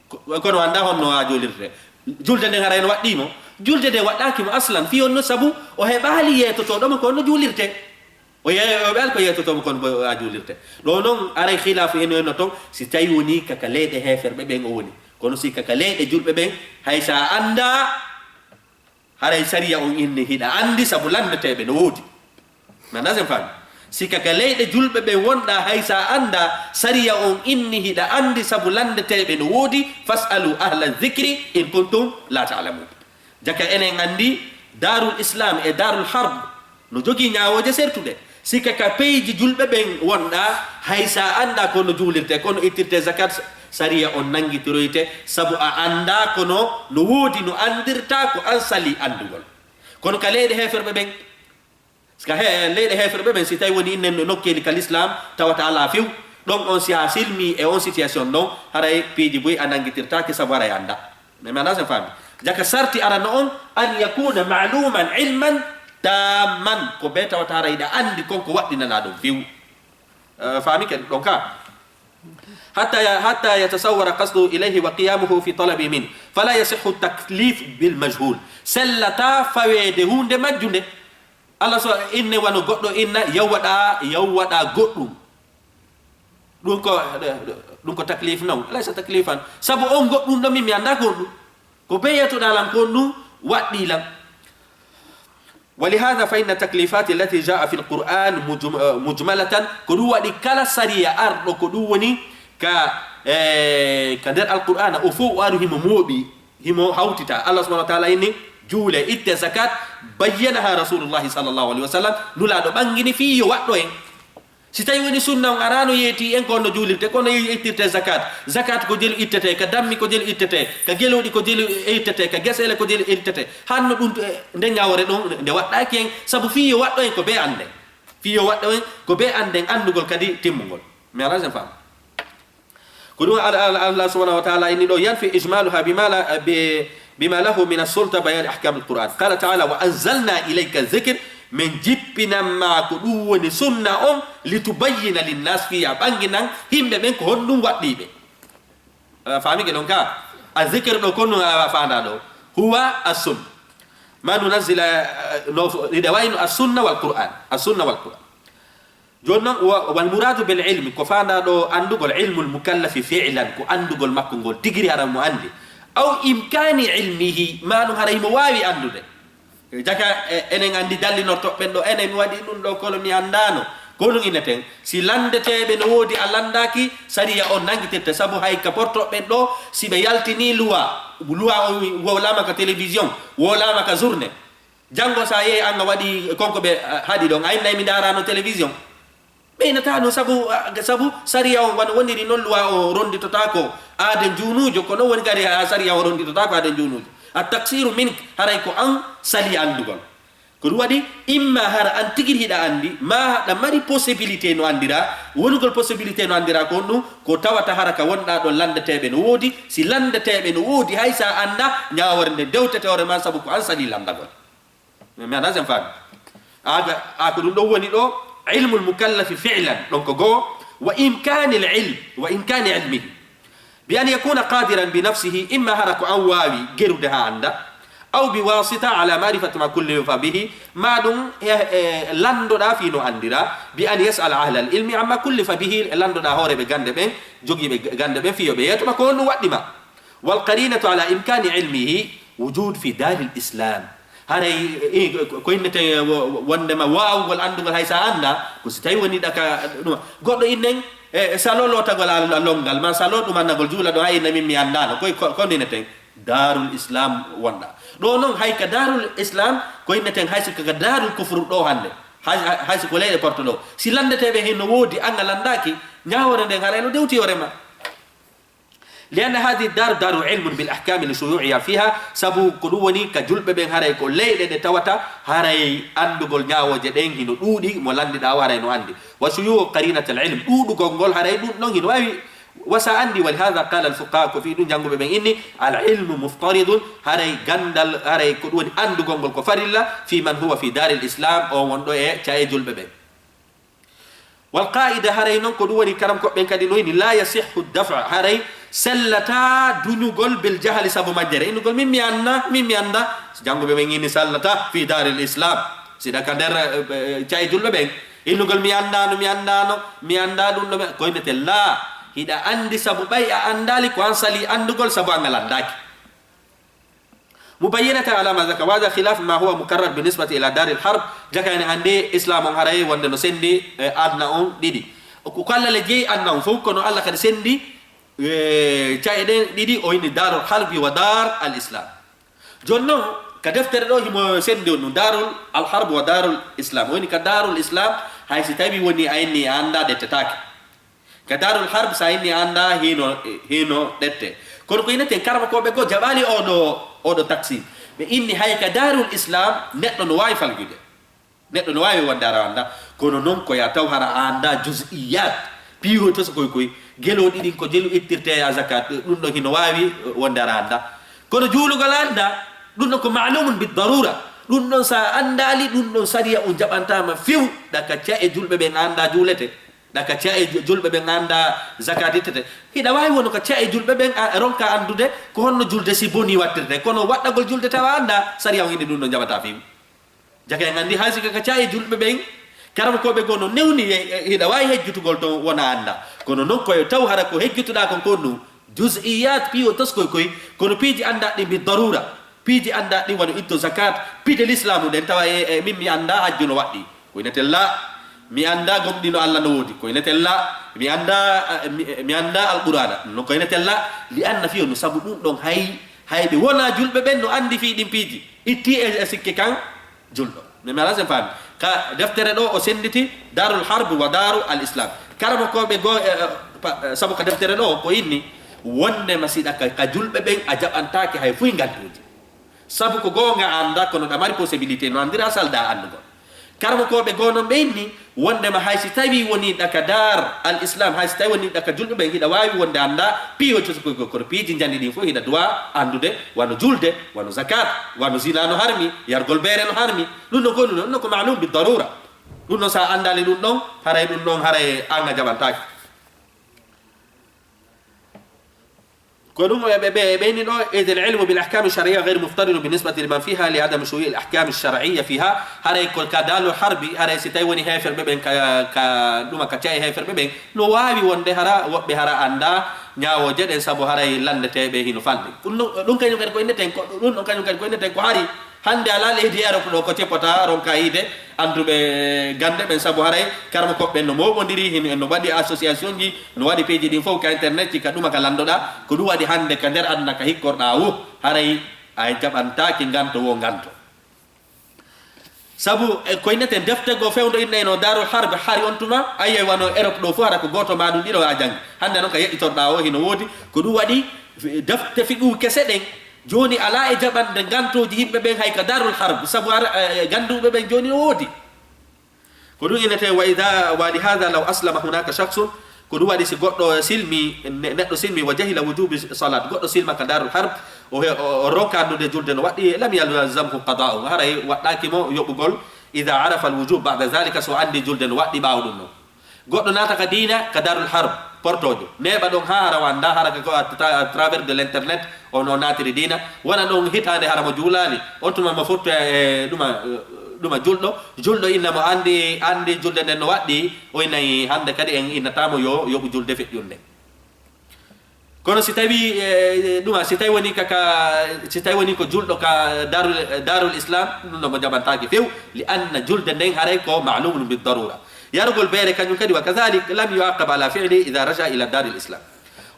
Ko-, kono anndaa honno a juulirte. Julde nden haray no waɗɗii mo? Julde nden waɗɗaaki mo aslan. Fii honno? Sabu o heɓaali yeetotooɗo mo ko honno juulirte. O ye-, o heɓaali ko yeetotoo mo ko honno a juulirte. Ɗo non aray khilaafu heno henno ton, si tawi woni ka, ka leyɗe heeferɓe ɓen o woni. Kono si ka, ka leyɗe julɓe ɓen, hay sa anndaa, haray sariya on inni hiɗa anndi sabu lanndeteeɓe no woodi. Mi anndaa si en faami. Si ka, ka leyɗe julɓe ɓen wonɗaa, hay sa anndaa, sariya on inni hiɗa anndi sabu lanndeteeɓe no woodi, "Fas'alu ahla dhikri in kuntum la ta'lamun." Jaka enen anndi Daarul Islam e Daarul Harb no jogii ñaawooje sertuɗe. Si ka, ka peyji julɓe ɓen wonɗaa, hay sa anndaa ko no juulirte, ko no ittirte zakat, sariya on nanngitiroyte, sabu a anndaa kono no woodi no anndirtaa ko an salii anndugol. Kono ka leyɗe heeferɓe ɓen, ka he-, leyɗe heeferɓe ɓen, si tawi woni innen no nokkeeli ka Lislaam, tawata alaa few, ɗon on si a silmii e on situation ɗon, haray piiji buy a nanngitirtaake sabu haray anndaa. Mais mi anndaa si en faami. Jaka sarti arano on, an yakuna ma'luman ilman tamman, ko bee tawata haray hiɗa anndi kon ko waɗɗinanaa ɗon few. Eh, faami ken ɗon ka? Hatta ya-, hatta yatasawwara qasduhu ilayhi wa qiyamuhu fi talabi min. Fala yasihhu taklif bil majhul. Sellataa faweede huunde majjunde. Allah so inne wano goɗɗo inna, yaw waɗaa, yaw waɗaa goɗɗum. Ɗum ko, ɗum ko taklif non. Laysa taklifan. Sabu on goɗɗum ɗo min mi anndaa ko honɗum. Ko bee yeetoɗaa lan ko honɗum waɗɗii lan. ولهذا فإن التكليفات التي جاء في القرآن مجم-، مجملة، ko ɗum waɗi kala sariya arɗo ko ɗum woni ka, eh, ka nder Alqur'aana, o fof o ari himo mooɓi, himo hawtita. Allah subhanahu wa ta'ala inni, juule, itte zakat, bayyanaha Rasulullahi sallallahu alaihi wasallam, Nulaaɗo ɓanngini fii yo waɗɗo en. Si tawi woni sunna on araano yeeti en ko no juulirte, ko no ittirte zakat. Zakat ko jelu ittete, ka dammi ko jelu ittete, ka gelooɗi ko jelu ittete, ka gesele ko jelu ittete. Hanno ɗum to, e, nde ñawore ɗon, nde waɗɗaaki en, sabu fii yo waɗɗo en ko be annden. Fii yo waɗɗo en ko be annden anndugol kadi timmungol. Mi ala sen faam. Ko ɗum Al-, Al-, Allah subhanahu wa ta'ala inni ɗo, yanfi ijmaluha bima la, bi, bima lahu min as-sulta bayani ahkam al-Qur'an. Qala ta'ala, "Wa anzalna ilayka dhikr", min jippinan ma ko ɗum woni sunna on, "litubayyina linnas", fii a ɓanginan himɓe ɓen ko honɗum waɗɗii ɓe. A faami ke ɗon ka? A zikr ɗo ko ɗum a faanda ɗo. Huwa as-sunna. Ma nunazzila, eh, no, ide wayno as-sunna wal Qur'an. As-sunna wal Qur'an. Jooni noon, wa-, wal muradu bil ilmi, ko faandaa ɗo anndugol ilmul mukallafi fi'lan, ko anndugol makko ngol tigiri hara mo anndi. Aw imkani ilmihi, maa ɗum hara himo waawi anndude. Jaka, e, enen anndi dallinortoɓe ɓen ɗo, enen mi waɗi ɗum ɗo, kono mi anndaano. Ko ɗum inneten, si lanndeteeɓe no woodi a lanndaaki, sariya on nanngitirte. Sabu hay ka portoɓe ɓen ɗo, si ɓe yaltini luwa, luwa on wowlaama ka télévision, wowlaama ka journée. Janngo, so a yehi, an a waɗi kon ko ɓe, ah, haɗi ɗon, a innay mi ndaaraano télévision. Ɓe innata ɗum sabu, ah, sabu sariya on wano woniri non, luwa o ronnditotaako aaden junuujo, ko non woni kadi, ah, sariya o ronnditotaako aaden junuujo. A taksiru mink, haray ko an sali anndugol. Ko ɗum waɗi, imma hara an tigi hiɗa anndi, ma haɗa mari possibilité no anndira, wonugol possibilité no anndira ko on ɗum, ko tawata hara ka wonɗaa ɗon lanndeteeɓe no woodi, si lanndeteeɓe no woodi, hay sa annda, ñaawore nde dewtete hoore ma sabu ko an sali lanndagol. Mi, mi anndaa sen faami. Aga, a ko ɗum ɗon woni ɗo, ilmul mukallafi fi'lan, ɗon ko goo, wa imkanil ilm, wa imkani ilmihi. Bi an yakuna qadiran bi nafsihi, imma hara ko an waawi gerude haa annda, aw bi wasita ala ma'rifati ma kullifa bihi, ma ɗum e, e lanndoɗaa fii no anndira, bi an yas'ala ahla al ilmi amma kullifa bihi, e lanndoɗaa hooreeɓe gannde ɓen, jogiiɓe gannde ɓen fii yo ɓe yeeto ma ko honɗum waɗɗi ma. Wal qarinatu ala imkani ilmihi wujud fi daril islam. Haray, eh, ko innete, eh, wo-, wondema waawugol anndugol hay sa annda, ko si tawi woni ɗaka ɗum. Goɗɗo innen, eh, salo lootagol a, a lonngal, ma salo ɗum annagol juula ɗo, hay inne min mi anndaano. Koy ko, ko inneten darul islam wonɗa. Ɗo non hay ka darul islam, ko inneten hay si ka darul kufru ɗo hannde. Hay, hay, hay si ko leyɗe porto ɗo. Si lanndeteeɓe hin no woodi, an a lanndaaki, ñaawore nden haray no dewti hoore ma. Li anna hadihi daru daru ilmun bil ahkami li shuyu'iha fiha, sabu ko ɗum woni ka julɓe ɓen haray ko leyɗe ɗe tawata haray anndugol ñaawooje ɗen hino ɗuuɗi, mo lanndiɗaa o haray no anndi. Wa shuyu'u qarinatal ilm, ɗuuɗugol ngol haray ɗum ɗon hino waawi wasa anndi. Wa li hadha qala al fuqaha, ko fii ɗum jannguɓe ɓen inni, al ilmu muftaridun, haray ganndal, haray ko ɗum woni anndugol ngol ko farilla, fi man huwa fi daril islam, on wonɗo e ca'e julɓe ɓen. Wal qaida, haray non ko ɗum woni karamkoɓe ɓen kadi no ini, la yasihhu daf'a, haray sellata duñugol bil jahali sabu majjere. Innugol min mi annda, min mi annda. Jannguɓe ɓen ini sellata fi daril islam. Siɗa ka nder, eh, eh, ca'e julɓe ɓen. Innugol mi anndaano, mi anndaano, mi annda ɗum ɗo, mi, ko innete la. Hiɗa anndi sabu ɓay a anndaali ko an sali anndugol sabu an a lanndaaki. Mubayyinatan ala ma dhakar, wa hadha khilaf ma huwa mukarrar bi nisbati ila daril harb. Jaka en anndi Islam on haray wonde no senndi, eh, aduna on ɗiɗi. Ko, ko Allah le jeyi aduna on fof, kono Allah kadi senndi, eh, ca'e ɗen ɗiɗi, o inni darul harbi wa dar al Islam. Jooni non, ka deftere ɗo himo senndi on ɗum, darul al harb wa darul Islam. O inni ka darul Islam, hay si tawi woni a inni a annda, ɗettetaake. Ka darul harb, sa inni a annda, hino, hino ɗette. Kono ko inneten, karama ko ɓe goo jaɓaali oɗo, oɗo taksi. Ɓe inni hay ka darul Islam, neɗɗo no waawi faljude. Neɗɗo no waawi wonde hara annda. Kono non ko ya taw hara a annda juz'iyat. Piihoy to so koy koy. Gelo ɗiɗin ko jelu ittirte ya zakat. Ɗum ɗon hino waawi wonde hara annda. Kono juulugol annda, ɗum ɗon ko ma'lumun bid darura. Ɗum ɗon sa anndaali, ɗum ɗon sariya on jaɓantaama few. Ɗaka ca'e julɓe ɓen annda juulete. Ɗaka ca'e ju-, julɓe ɓen annda zakat ittete. Hiɗa waawi wono ka ca'e julɓe ɓen a, ronka anndude ko honno julde si boni wattirte. Kono waɗɗagol julde tawa annda, sariya on inni ɗum ɗon jaɓata few. Jaka en anndi hay si ka, ka ca'e julɓe ɓen, karamokooɓe goo no newni e, e, hiɗa waawi hejjutugol ton wona annda. Kono non koye taw hara ko hejjutuɗaa kon kon ɗum, juz'iyat, piiwo toskoy koy, kono piiji annda ɗin bi darura. Piiji annda ɗin wano itto zakat, piide lislaamu ɗen tawa e, e min mi annda hajju no waɗɗi. Ko inneten la, mi annda gomɗino Allah no woodi. Ko inneten la, mi annda, mi, mi annda Alqur'aana. No ko inneten la, li anna fiyo no sabu ɗum ɗon hay, hay ɓe wona julɓe ɓen no anndi fii ɗin piiji. Itti e, e sikke kan julɗo. Mais mi ala sen faami. Ka deftere ɗo o sennditi Darul Harb wa Daru al Islam. Karamokooɓe goo, e, e, pa-, e, sabu ka deftere ɗo ko inni wonndema siɗa ka, ka julɓe ɓen a jaɓantaake hay fuy ngantuuji. Sabu ko goonga a annda, kono ɗa mari possibilité no anndira salda anndugol. Karamokooɓe goo non ɓe inni wonndema hay si tawi woni ɗa ka Dar al Islam, hay si tawi woni ɗa ka julɓe ɓen, hiɗa waawi wonde annda piijo so ko, ko, kono piiji njani ɗin fof hiɗa duwa anndude, wano julde, wano zakat, wano zina no harmi, yargol beere no harmi. Ɗum ɗon ko, ɗum ɗon ko ma'lum bi darura. Ɗum ɗon sa anndali ɗum ɗon, haray ɗum ɗon haray an a jaɓantaake. Ko ɗum ɓe, ɓe, ɓe, ɓe inni ɗo, إذ العلم بالأحكام الشرعية غير مضطرد بالنسبة لمن فيها لعدم شيوع الأحكام الشرعية فيها. Haray ko ka Darul Harbi, haray si tawi woni heeferɓe ɓen ka, ka ɗuma ka caye heeferɓe ɓen, no waawi wonde hara woɓɓe hara annda ñaawooje ɗen, sabu haray lanndeteeɓe hino falli. Ɗum ɗon, ɗum kañum kadi ko inneten ko, ɗum ɗon kañum kadi ko inneten ko hari. Hannde alaa leydi Europe ɗo ko ceppata ronka yiide annduɓe gannde ɓen, sabu haray karamokooɓe ɓen no mooɓondiri, hino, no waɗi association ji, no waɗi piiji ɗin fof ka internet ji, ka ɗuma ka lanndoɗaa. Ko ɗum waɗi hannde ka nder aduna ka hikkorɗaa wo, haray a jaɓantaake nganto wo nganto. Sabu e ko inneten defte goo fewndo innayno Darul Harb hari on tuma, ayi wano Europe ɗo fof hara ko gooto maa ɗum ɗiɗo a janngi. Hannde noon ka yeɗɗitorɗaa o hino woodi, ko ɗum waɗi defte fiqhu kese ɗen. Jooni alaa e jaɓande ngantooji yimɓe ɓen hay ka Darul Harb, sabu ara, e, e, gannduɓe ɓen jooni no woodi. Ko ɗum innete, wa idha, wa li hadha law aslama hunaka shakhsun, ko ɗum waɗi si goɗɗo silmi, ne-, neɗɗo silmi, wa jahila wujubi salat, goɗɗo silma ka Darul Harb, o he-, o, o ronka anndude julde no waɗɗi, lam yalzamhu qada'u, haray waɗɗaaki mo yoɓugol, idha arafa al wujub ba'da dhalika, so anndi julde no waɗɗi ɓaawo ɗum ɗon. Goɗɗo naata ka diina, ka Darul Harb, portoojo. Neeɓa ɗon haa hara wannda, hara ka ko à tra-, à travers de l'internet, on o naatiri diina. Wona ɗon hitaande hara mo juulaali. On tuma mo fottoya e ɗuma, ɗuma julɗo. Julɗo inna mo anndi, anndi julde nden no waɗɗi. O innayi hannde kadi en innata mo yo yoɓu julde feƴƴunde. Kono si tawi, e, ɗuma, si tawi woni ka, ka, si tawi woni ko julɗo ka Darul, Darul Islam, ɗum ɗo mo jaɓantaake few, li anna julde nden haray ko ma'lumun bi darura. Yarugol beere kañum kadi, wa kadhalik lam yu'aqab ala fi'li idha raja ila Daril Islam.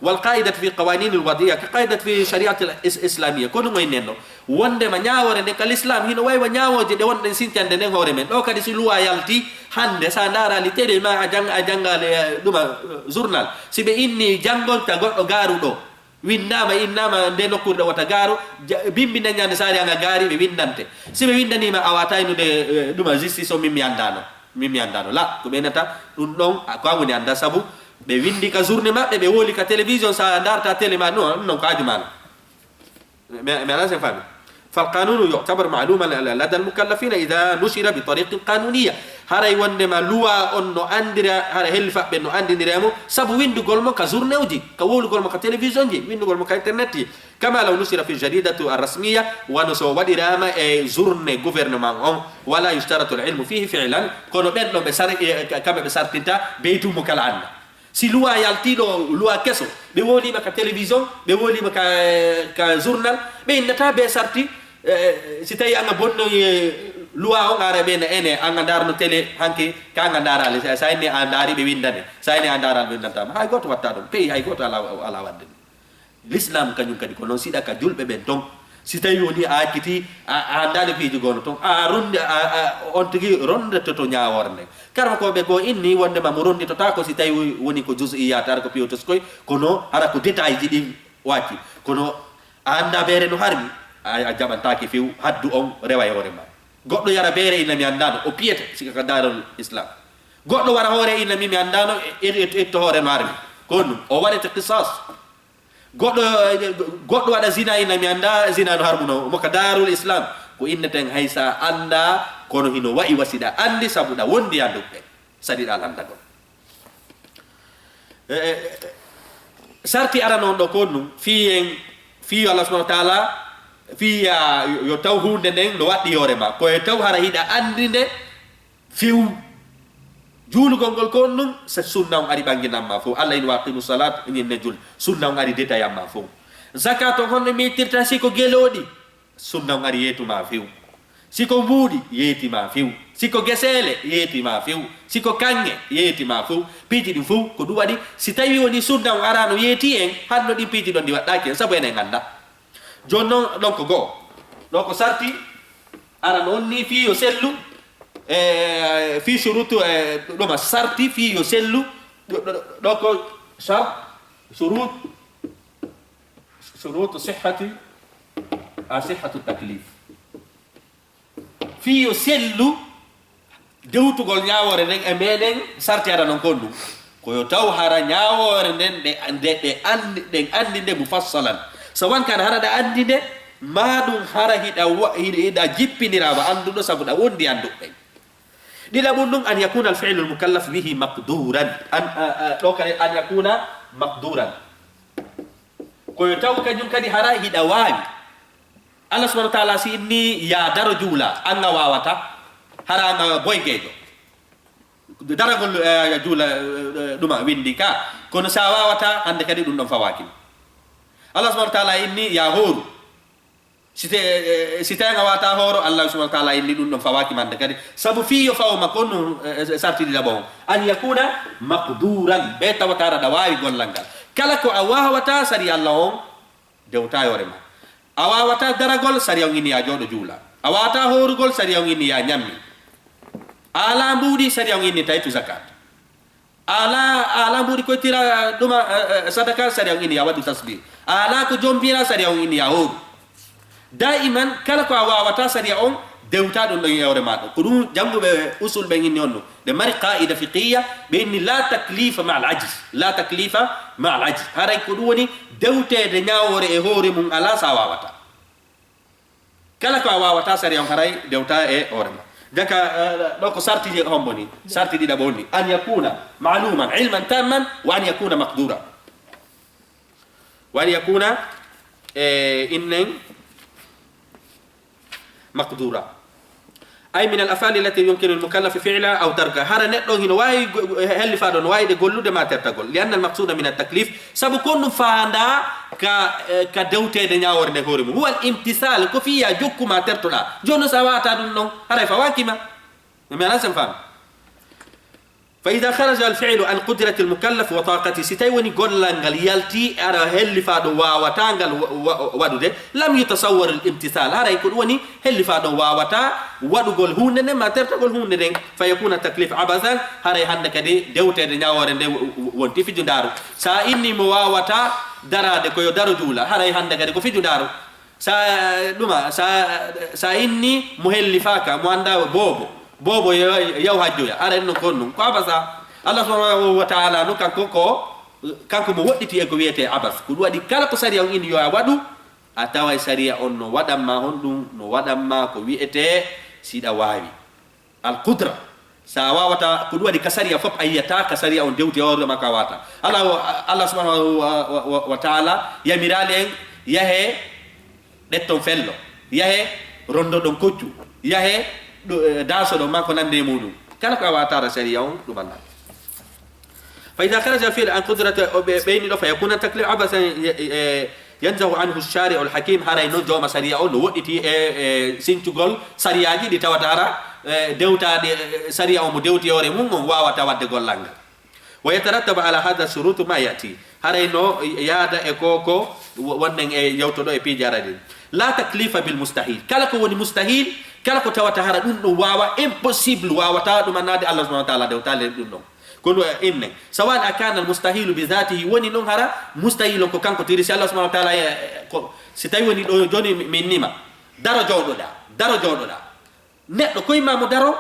Wal qa'idatu fi qawaninil wadi'a ka qa'idatu fi shari'atil is-, islamiyya. Ko ɗum o inni en ɗo. Wondema ñaawoore nden ka l'islam hino wayi wa ñaawooje ɗe wonɗen sincande nden hoore men. Ɗo kadi si luwa yalti, hannde sa ndaarali télé ma a jang-, a janngaali, eh, ɗuma, eh, journal. Si ɓe inni janngol ka goɗɗo gaaru ɗo, winndaama, innaama nde nokkuure ɗo wota gaaru, ja-, bimbi nden ñande saari anga gaari ɓe winndante. Si ɓe winndaniima a waata innude, eh, ɗuma justice o min mi anndaano. Min mi anndaano. La, ko ɓe innata ɗum ɗon, a, ko an woni annda sabu ɓe winndi ka journée maɓɓe, ɓe woli ka télévision, sa ndaarta télé ma, non, ɗum ɗon ko haaju ma non. Mi, mi alaa sen faami. Fal qanunu yu'tabar ma'luman lada al mukallafina idha nushira bi tariqin qanuniya. Haray wondema luwa on no anndira, haray hellifaɓe no anndinira mo, sabu winndugol mo ka journée uji, ka wowlugol mo ka télévision ji, winndugol mo ka internet ji. Kama law nushira fi jaridatu ar rasmiya, wano so waɗiraama e journée gouvernement on, wala yushtaratu al ilmu fihi fi'lan, kono ɓen ɗo ɓe sar-, e, ka-, kamɓe ɓe sartinta beytu mo kala annda. Si luwa yaltiiɗo, luwa keso, ɓe woliima ka télévision, ɓe woliima ka, ka journal, ɓe innata be sarti, eh, si tawi anga bonnoyi, eh, luwa on, ara ɓe na ene, anga ndaarno télé hanke, ka anga ndaarali, sa, sa inni a ndaari ɓe winndane, sa inni a ndaarali ɓe winndantama. Hay gooto watta ɗum, pays hay gooto ala, ala waɗde ɗum. L'islam kañum kadi ko noon, siɗa ka julɓe ɓen ton, si tawi woni a acciti, a, a anndaali piiji goono ton, a ronde, a, a, on tigi rondetoto ñaawoore nden. Karamokooɓe goo inni wondema mo ronditotaako si tawi woni ko juz'iyaat, hara ko piyotoskoy, kono hara ko détail ji ɗin wacci. Kono a annda beere no harmi, a, a jaɓantaake few, haddu on rewa e hoore ma. Goɗɗo yara beere inna mi anndaano, o piyete, sika ka Darul Islam. Goɗɗo wara hoore inna mi, mi anndaano, e, e, e, etto hoore no harmi. Ko ɗum, o waɗete qisas. Goɗɗo, goɗɗo waɗa zina, ina mi annda, zina no harmuno mo ka Darul Islam. Ko inneten hay sa annda, kono hino wa'i wa siɗa anndi, sabu ɗa wondi annduɓe. Saɗiɗa lanndagol. E, e, e, sarti arano on ɗo ko ɗum, fii en, fii Allah subhanahu wa ta'ala, fii ya, yo, yo taw huunde nden no waɗɗi hoore ma. Ko e taw hara hiɗa anndi nde, few. Juulugol ngol ko on ɗum, so sunna on ari ɓannginan ma fof. Allah ina wa aqimu salat, ñinne jul. Sunna on ari detayan ma fof. Zakat on honno mi ittirta si ko gelooɗi? Sunna on ari yeetu ma few. Si ko mbuuɗi, yeeti ma few. Si ko geseele, yeeti ma few. Si ko kaŋŋe, yeeti ma few. Piiji ɗin fof, ko ɗum waɗi, si tawi woni sunna on araano yeeti en, hanno ɗin piiji ɗon ɗi waɗɗaaki en, sabu enen annda. Jooni noon, ɗon ko go'o. Ɗo ko sarti, arano on ni fii yo sellu, E, fii shurutu, e, ɗuma sarti fii yo sellu, ɗo, ɗo, ɗo ko shart, shurut, shurutu sihhati, a sihhatu taklif. Fii yo sellu dewtugol ñaawoore nden e meɗen sarti hara non kon ɗum. Ko yo taw hara ñaawoore nden ɗe, nde, ɗe anndi, ɗen anndi nde mufassalan. Sawan kan hara ɗa anndi nde, maa ɗum hara hiɗa wa-, hiɗa, hiɗa jippinira wa annduɗo sabu ɗa wondi annduɓe ɓen. Ɗiɗaɓun ɗum, an yakuna al fi'lu al mukallaf bihi maqduran. An, a, a, ɗo kadi, an yakuna maqduran. Ko yo taw kañum kadi hara hiɗa waawi. Allah subhanahu wa ta'ala si inni ya daro juula, an a waawata, hara an a boygeejo. Daragol, eh, juula, eh, ɗuma winndi ka. Kono sa waawata, hannde kadi ɗum ɗon fawaaki ma. Allah subhanahu wa ta'ala inni ya hooru. Si te-, eh, si tawi a waawata hooro, Allah subhanahu wa ta'ala inni ɗum ɗon fawaaki ma hannde kadi. Sabu fii yo fawo ma kon ɗum, eh, eh, sarti ɗiɗaɓo on. An yakuna maqduran, ɓe tawata hara ɗa waawi gollal ngal. Kala ko a waawata, sariya Allah on dewta e hoore ma. A waawata daragol, sariya on inni ya jooɗo juula. A waawata hoorugol, sariya on inni ya ñammi. A alaa mbuuɗi, sariya on inni taytu zakat. A alaa, a alaa mbuuɗi koytira ɗuma, eh, eh, sadaka, sariya on inni ya waɗu tasbih. A alaa ko jombira, sariya on inni ya hooru. Daiman, kala ko a waawata, sariya on dewta ɗum ɗon e hoore ma ɗon. Ko ɗum jannguɓe usul ɓen inni on ɗum. Ɓe mari qaida fiqhiyya, ɓe inni la taklifa ma al ajz. La taklifa ma al ajz. Haray ko ɗum woni dewteede ñaawoore e hoore mum alaa sa waawata. Kala ko a waawata, sariya on haray dewta e hoore ma. Jaka, eh, ɗo ko sarti je hombo ni? Sarti ɗiɗaɓo on ni. An yakuna ma'luman ilman tamman wa an yakuna maqdura. Wa an yakuna, eh, innen maqdura. Ay min al af'ali allati yumkinu al mukallafi fi'la aw tarka. Hara neɗɗo on hino waawi go-, go-, hellifaaɗo no waawi ɗe gollude ma tertagol. Li anna al maqsuda min at taklif. Sabu kon ɗum faandaa ka, eh, ka dewteede ñaawoore nden hoore mum. Huwa al imtisal, ko fii ya jokku ma tertoɗaa. Jooni non si a waawata ɗum ɗon, haray fawaaki ma. Mi alaa sen faami. Fa idha kharaja al fi'lu an qudrati al mukallaf wa taqati, si tawi woni gollal ngal yalti, ara hellifaaɗo waawata ngal wa-, wa-, waɗude, lam yutasawwar al imtisal, haray ko ɗum woni hellifaaɗo waawata waɗugol huunde nden, ma tertagol huunde nden, fa yakuna taklif abathan, haray hannde kadi dewteede ñaawoore nde w-, w-, wonti fijundaaru. Sa inni mo waawata daraade ko yo daro juula, haray hannde kadi ko fijundaaru. Sa ɗuma, sa, sa inni mo hellifaaka, mo annda boobo, boobo yo, yaw hajjoya, ara en no kon ɗum. Ko abasa, Allah subhanahu wa ta'ala no kanko ko, kanko mo woɗɗiti e ko wiyetee abas. Ko ɗum waɗi kala ko sariya on inni yo a waɗu, a taway sariya on no waɗan ma honɗum, no waɗan ma ko wiyetee siɗa waawi. Al qudra. Sa waawata, ko ɗum waɗi ka sariya fof a yiyata, ka sariya on dewti hoore ma ka waawata. Allah, Allah subhanahu wa, wa, wa, wa ta'ala yamiraali en yahe ɗetton fello, yahe rondoɗon koccu, yahe ɗo, eh, daasoɗon ma ko nande e muɗum. Kala ko a waawata ara sariya on ɗum annda. Fa idha kharaja al fi'l an qudrati, o ɓe-, ɓeyni ɗo, fa yakuna taklif abasan, eh, eh, yanzahu anhu shari'ul hakim, haray non jooma sariya on no woɗɗiti e, e sincugol sariyaaji ɗi tawata hara, e, dewtaaɗi, e, sariya on mo dewti hoore mum on waawata waɗde gollal ngal. Wa yatarattabu ala hadha shurutu ma ya'ti. Haray no yaada e ko, ko wo-, wonɗen e yewtoɗo e piiji ara ɗin. La taklifa bil mustahil. Kala ko woni mustahil, kala ko tawata hara ɗum ɗum waawa, impossible, waawata ɗum annaade Allah subhanahu wa ta'ala dewtaali ɗum ɗon. Kono, eh, innen, sawan akana al mustahilu bi dhatihi, woni non hara mustahil on ko kanko tiri, si Allah subhanahu wa ta'ala, eh, ko, si tawi woni ɗo jooni mi, mi nima, daro jooɗoɗa, daro jooɗoɗa. Neɗɗo koye ma mo daro,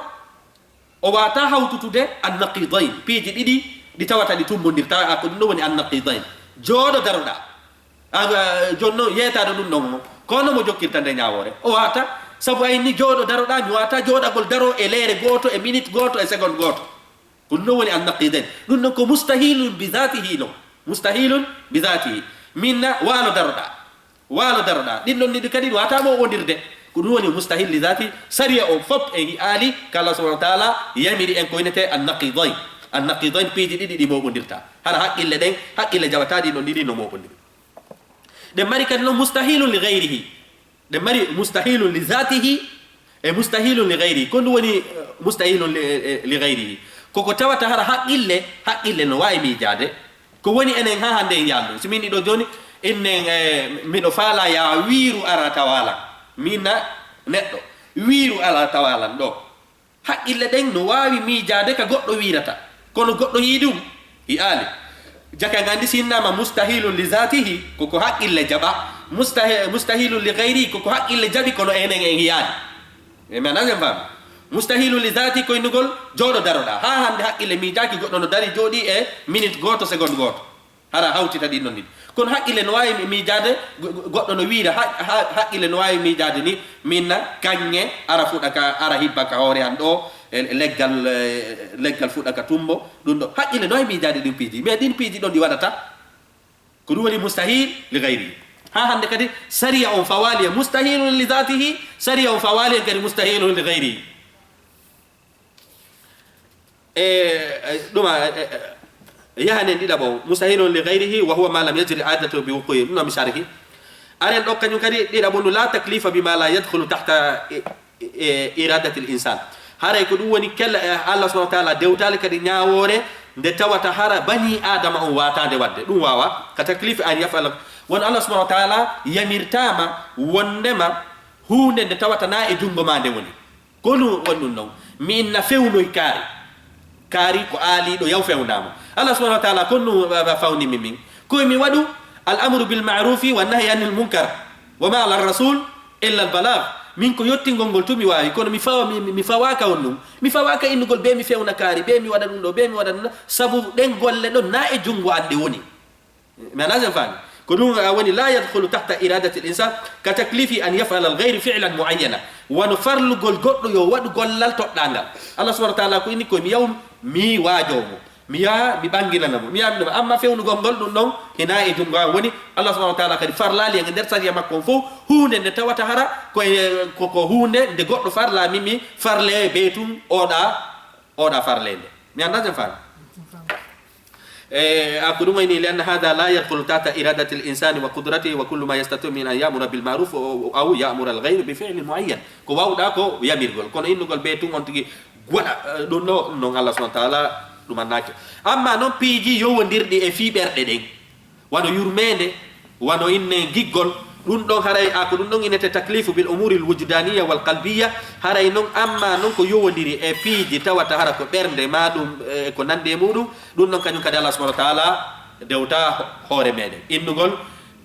o waata hawtutude an naqidain, piiji ɗiɗi ɗi tawata ɗi tumbondirta, a ko ɗum ɗo woni an naqidain. Jooɗo daroɗa. A, a, jooni noon yeetaade ɗum ɗon mo, ko hono mo jokkirta nde ñaawoore? O waata, sabu ay ni jooɗo daroɗa, mi waata jooɗagol daro e leere gooto, e minute gooto, e seconde gooto. Ko ɗum ɗon woni an naqidain. Ɗum ɗon ko mustahilun bi dhatihi non. Mustahilun bi dhatihi. Min na waalo daroɗa. Waalo daroɗa. Ɗin ɗon ɗiɗi kadi waata mo wondirde. Ko ɗum woni mustahil li dhati. Sariya on fof e yi'aali ka Allah subhanahu wa ta'ala yamiri en ko winete an naqidain. An naqidain piiji ɗiɗi ɗi moɓondirta. Hara haqqille ɗen, haqqille jaɓata ɗin ɗon ɗiɗi no moɓondiri. Ɗen mari kadi non mustahilun li ghayrihi. Ɗen mari mustahilun li dhatihi e mustahilun li ghayrihi. Ko ɗum woni, eh, mustahilun li, eh, li ghayrihi. Koko tawata hara haqqille, haqqille no waawi miijaade. Ko woni enen haa hannde en yallu. Si min ɗiɗo jooni, innen, eh, miɗo faala ya wiiru ara tawalan. Min na neɗɗo. Wiiru ara tawalan ɗo. Haqqille ɗen no waawi miijaade ka goɗɗo wiirata, kono goɗɗo yii ɗum, yi'aali. Jaka nganndi si innama mustahilun li zatihi, ko ko haqqille jaɓa, mustahi-, mustahilun li gayrihi, ko ko haqqille jaɓi, kono enen en yiyaani. E mi anasen faami. Mustahilun li zatihi ko innugol jooɗo daroɗaa. Haa hannde haqqille miijaaki goɗɗo no dari jooɗii e minute gooto, seconde gooto. Hara hawtita ɗin ɗon ɗiɗi. Kono haqqille no waawi mi-, miijaade, go-, go-, goɗɗo no wiira, ha-, ha-, haqqille no waawi miijaade ni, min na kaŋŋe ara fuɗa ka, ara hibba ka hoore an ɗoo, e, e leggal, e, leggal fuɗa ka tumbo, ɗum ɗo. Haqqille no waawi miijaade ɗin piiji. Mais ɗin piiji ɗon ɗi waɗata. Ko ɗum woni mustahil li gayri. Haa hannde kadi, sariya on fawaali e mustahilun li zatihi, sariya on fawaali e kadi mustahilun li gayri. E, e, ɗuma, e, e, e, yahanen ɗiɗaɓo, mustahilun li gayrihi wa huwa ma lam yajri adatu bi wuqu'i. Ɗum no mi sharhi. Aren ɗo kañum kadi ɗiɗaɓo ndu, la taklifa bima la yadkhulu tahta, e, e, iradati l insan. Haray ko ɗum woni kella, e, Allah subhanahu wa ta'ala dewtaali kadi ñaawoore nde tawata hara bani Adama on waataande waɗde. Ɗum waawa ka taklifi an yaf'ala. Won Allah subhanahu wa ta'ala yamirtaama wondema huunde nde tawata na e junngo ma nde woni. Ko ɗum woni ɗum ɗon. Mi inna fewnoy kaari. Kaari ko aaliiɗo yaw fewnaama. Allah subhanahu wa ta'ala ko ɗum, uh, fawni mi min. Ko mi waɗu al amru bil ma'rufi wa nahyi anil munkar. Wa ma ala rasul illa al balagh. Min ko yottingol ngol tu mi waawi, kono mi fawa-, mi, mi, mi fawaaka on ɗum. Mi fawaaka innugol be mi fewna kaari, be mi waɗa ɗum ɗo, be mi waɗa ɗum ɗo. Sabu ɗen golle ɗon na e junngo an ɗe woni. Mi anasen faami. Ko ɗum, a, woni la yadkhulu tahta iradati l insan ka taklifi an yaf'ala al ghayri fi'lan muayyana. Wano farlugol goɗɗo yo waɗu gollal toɗɗangal. Allah subhanahu wa ta'ala ko inni ko mi yaw mi waajoo mo. Mi yaha mi ɓanginana mo. Mi yaha mi ɗum. Amma fewnugol ngol ɗum ɗon hina e junngo an woni. Allah subhanahu wa ta'ala kadi farlaali e nder sariya makko on fof huunde nde tawata hara ko e, ko, ko huunde nde goɗɗo farla mi, mi farle be tun oɗa, oɗa farlende. Mi annda sen faami. E, a ko ɗum woni, li anna hadha la yadkhulu tahta iradati l insani wa qudratihi wa kullu ma yastati'u min an ya'mura bil ma'ruf aw, aw ya'mura al ghayra bi fi'lin muayyan. Ko wawɗa ko yamirgol, kono innugol be tun on tigi waɗa, eh, ɗum ɗo, ɗum noon Allah subhanahu wa ta'ala ɗum annaaki. Amma noon piiji yowodirɗi e fii ɓerɗe ɗen, wano yurmeende, wano inne giggol, ɗum ɗon haray, a ko ɗum ɗon innete taklifu bil umuri l wujdaniya wal qalbiya, haray noon amma noon ko yowodiri e piiji tawata hara ko ɓernde ma ɗum, e ko nandi e muɗum, ɗum ɗon kañum kadi Allah subhanahu wa ta'ala dewta ho-, hoore meɗen. Innugol,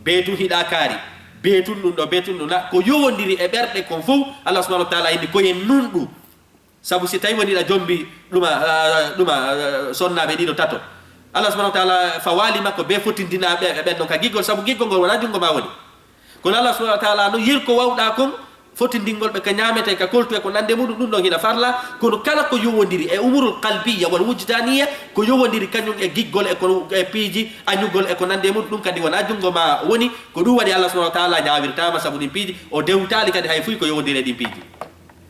be tun hiɗa kaari, be tun ɗum ɗo, be tun ɗum na, ko yowodiri e ɓerɗe kon fof, Allah subhanahu wa ta'ala inni ko yen nun ɗum. Sabu si tawi woni ɗa jombi ɗuma, ah, ɗuma, ah, sonnaaɓe ɗiɗo tato. Allah subhanahu wa ta'ala fawali makko be fotindinaaɓe e ɓen ɗon ka giggol, sabu giggol ngol wona junngo ma woni. Kono Allah subhanahu wa ta'ala no yir ko wawɗa kon, fotindingol ɓe ka ñaamete, ka koltu e ko nande muɗum, ɗum ɗon hina farla, kono kala ko yowondiri e umurul qalbiyya wal wujdaniya, ko yowondiri kañum e giggol e ko, e piiji añugol e ko nande muɗum, ɗum kadi wona junngo ma woni, ko ɗum waɗi Allah subhanahu wa ta'ala ñaawirtaama sabu ɗin piiji, o dewtaali kadi hay fuy ko yowondiri e ɗin piiji.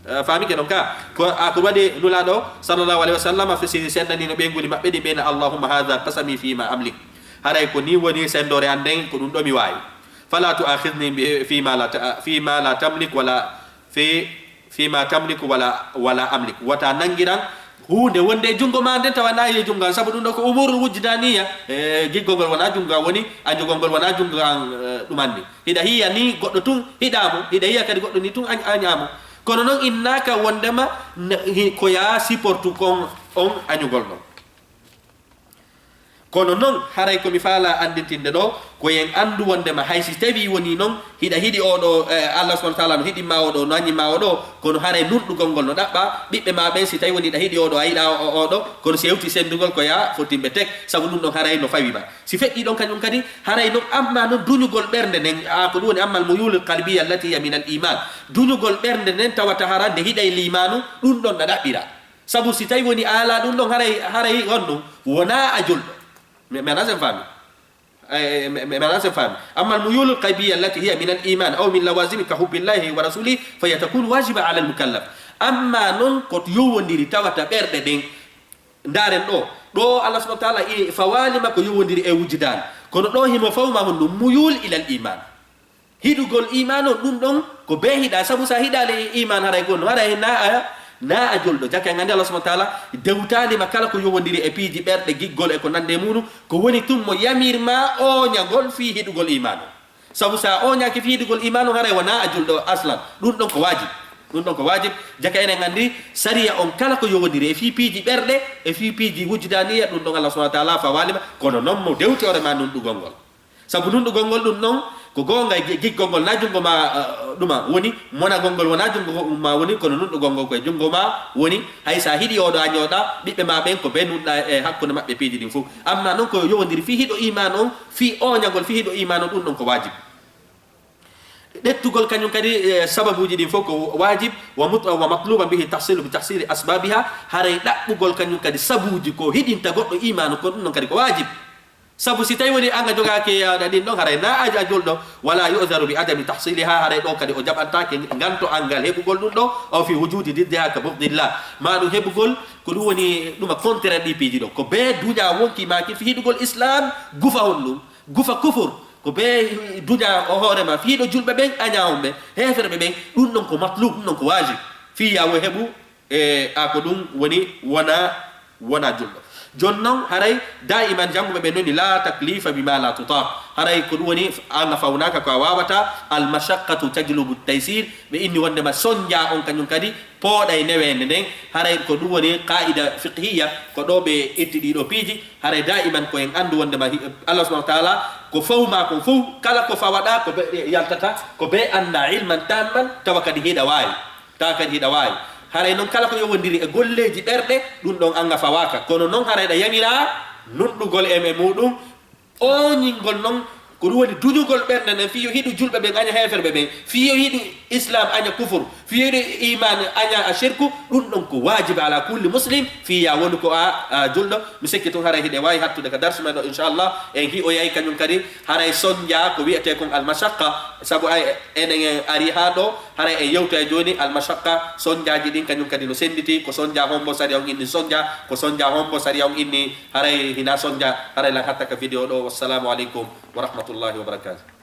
Eh, faami ke ɗon ka? Ko, a, ko waɗi Nulaaɗo sallallahu alaihi wasallam, fi si sendani no ɓeynguuli maɓɓe ɗi ɓeyna, "Allahumma hadha qasami fi ma amlik." Haray ko ni woni sendore an nden, ko ɗum ɗo mi waawi. "Fala tu'akhidhni bi, fi ma la ta-, fi ma la tamlik wala fi, fi ma tamliku wala, wala amlik." Wata nangiran huunde wonde e junngo ma nden tawa na e junngo an, sabu ɗum ɗo ko umurul wujdaniya. E, giggol ngol wona junngo an woni, a jogol ngol wona junngo an, eh, ɗum anni. Hiɗa hiya ni goɗɗo tun hiɗamo, hiɗa hiya kadi goɗɗo ni tun a, a ñamo. Kono non innaka wondema n-, hi-, ko ya supportu kon on añugol non. Kono non haray ko mi faala andintinde ɗo, ko en andu wondema hay si tawi woni non hiɗa hiɗi oɗo, eh, Allah subhanahu wa ta'ala no hiɗi ma oɗo, no añi ma oɗo, kono haray nunɗugol ngol no ɗaɓɓa, ɓiɓɓe ma ɓen si tawi woni hiɗa hiɗi oɗo, a yiɗa o, o, oɗo, kono si hewti sendugol ko ya fottimɓe tek, sabu ɗum ɗon haray no fawi ma. Si feƴƴi ɗon kañum kadi, haray non amma non duñugol ɓernde nden, a, ko ɗum woni ammal muyulul qalbiya allati hiya min al iman. Duñugol ɓernde nden tawata hara nde hiɗay limanu, ɗum ɗon na ɗaɓɓira. Sabu si tawi woni ala ɗum ɗon haray, haray on ɗum wona a julɗo. Mi, mi ana sen faami. Eh, mi, mi, mi ana sen faami. Ammal muyulul qalbiya allati hiya min al iman aw min lawazimi ka hubbillahi wa rasulihi fa hiya takunu wajiba ala al mukallaf. Amma non ko yowondiri tawata ɓerɗe ɗen, ndaren ɗo, ɗo Allah subhanahu wa ta'ala i fawalima ko yowondiri e wujdan. Kono ɗo himo fawma honɗum? Muyul ilal iman. Hiɗugol iman on, ɗum ɗon ko be hiɗa, sabu sa hiɗali iman haray gon, haray na a, na a julɗo. Jaka en andi Allah subhanahu wa ta'ala dewtalima kala ko yowondiri e piiji ɓerɗe, giggol e ko nande muɗum, ko woni tun mo yamirma oñagol fii hiɗugol iman on. Sabu sa oñaki fii hiɗugol iman on, haray wona a julɗo aslan. Ɗum ɗon ko wajibi. Ɗum ɗon ko waajib, jaka enen anndi sariya on kala ko yowondiri e fii piiji ɓerɗe, e fii piiji wujdaniya, ɗum ɗon Allah subhanahu wa ta'ala fawaalima, kono non mo dewti hoore ma nunɗugol ngol. Sabu nunɗugol ngol ɗum ɗon, ko goonga gi-, giggol ngol na junngo ma, eh, ɗuma woni, monagol ngol wona junngo ma woni, kono nunɗugol ngol ko e junngo ma woni. Hay sa hiɗi oɗo a ñooɗa, ɓiɓɓe ma ɓen ko ɓe nunɗa e hakkunde maɓɓe piiji ɗin fof. Amma non ko yowondiri fii hiɗo iman on, fii oñagol fii hiɗo iman on, ɗum ɗon ko waajib. Ɗettugol kañum kadi, eh, sababuuji ɗin fof ko waajib, wa mut-, wa matluban bihi tahsilu bi tahsili asbabiha, haray ɗaɓɓugol kañum kadi sabuuji ko hiɗinta goɗɗo imaanu kon, ɗum ɗon kadi ko waajib. Sabu si tawi woni an a jogaaki, eh, ɗin ɗon, haray na a, a julɗo, wala yu'zaru bi adami tahsiliha, haray ɗo kadi o jaɓantaake nganto angal heɓugol ɗum ɗo, aw fi wujudi diddiha ka bughdillah. Ma ɗum heɓugol ko ɗum woni ɗuma contraire ɗi piiji ɗo. Ko bee duña wonki maaki fi hiɗugol Islam, gufa on ɗum. Gufa kufur, ko bee duña o hoore ma, fii ɗo julɓe ɓen, aña on ɓe, heeferɓe ɓen, ɗum ɗon ko matlub, ɗum ɗon ko waajib. Fii yaa wo heɓu, e, a ko ɗum woni wona, wona julɗo. Jon non, haray, daiman jannguɓe ɓen noni, la taklifa bima la tutaq. Haray ko ɗum woni, an a fawnaaka ko a waawata, al mashaqqatu tajlubu taysir. Ɓe inni wonndema sonja on kañum kadi, pooɗay neweende nden, haray ko ɗum woni qaa'ida fiqhiyya, ko ɗo ɓe itti ɗii ɗoo piiji, haray daiman ko en anndu wonndema hi-, Allah subhanahu wa ta'ala ko fawu ma kon fow, kala ko fawaɗa ko be yaltata, ko be annda ilman tamman, tawa kadi hiɗa waawi, tawa kadi hiɗa waawi. Haray non kala ko yowondiri e golleeji ɓerɗe, ɗum ɗon an a fawaaka. Kono non haray ɗa yamira nunɗugol e, e muɗum, ooñingol non, ko ɗum woni duñugol ɓernde nden, fii yo hiɗu julɓe ɓen aña heeferɓe ɓen, fii yo hiɗu Islam aña kufur, fii yo hiɗu iman aña a shirku, ɗum ɗon ko waajiba ala kulli muslim, fii yaa woni ko a, a julɗo. Mi sikki tun haray hiɗe waawi hattude ka darsu men ɗo, inchallah, en hi'oyay kañum kadi, haray sonja ko wi'etee kon al mashaqqa, sabu ay enen en ari haa ɗo, haray en yewtoyay jooni al mashaqqa, sonjaaji ɗin kañum kadi no sennditi, ko sonja hombo sariya on inni sonja, ko sonja hombo sariya on inni Haray hina sonja, haray lan hatta ka video ɗo. Wassalamu alaikum wa rahmatullahi wa barakatuh.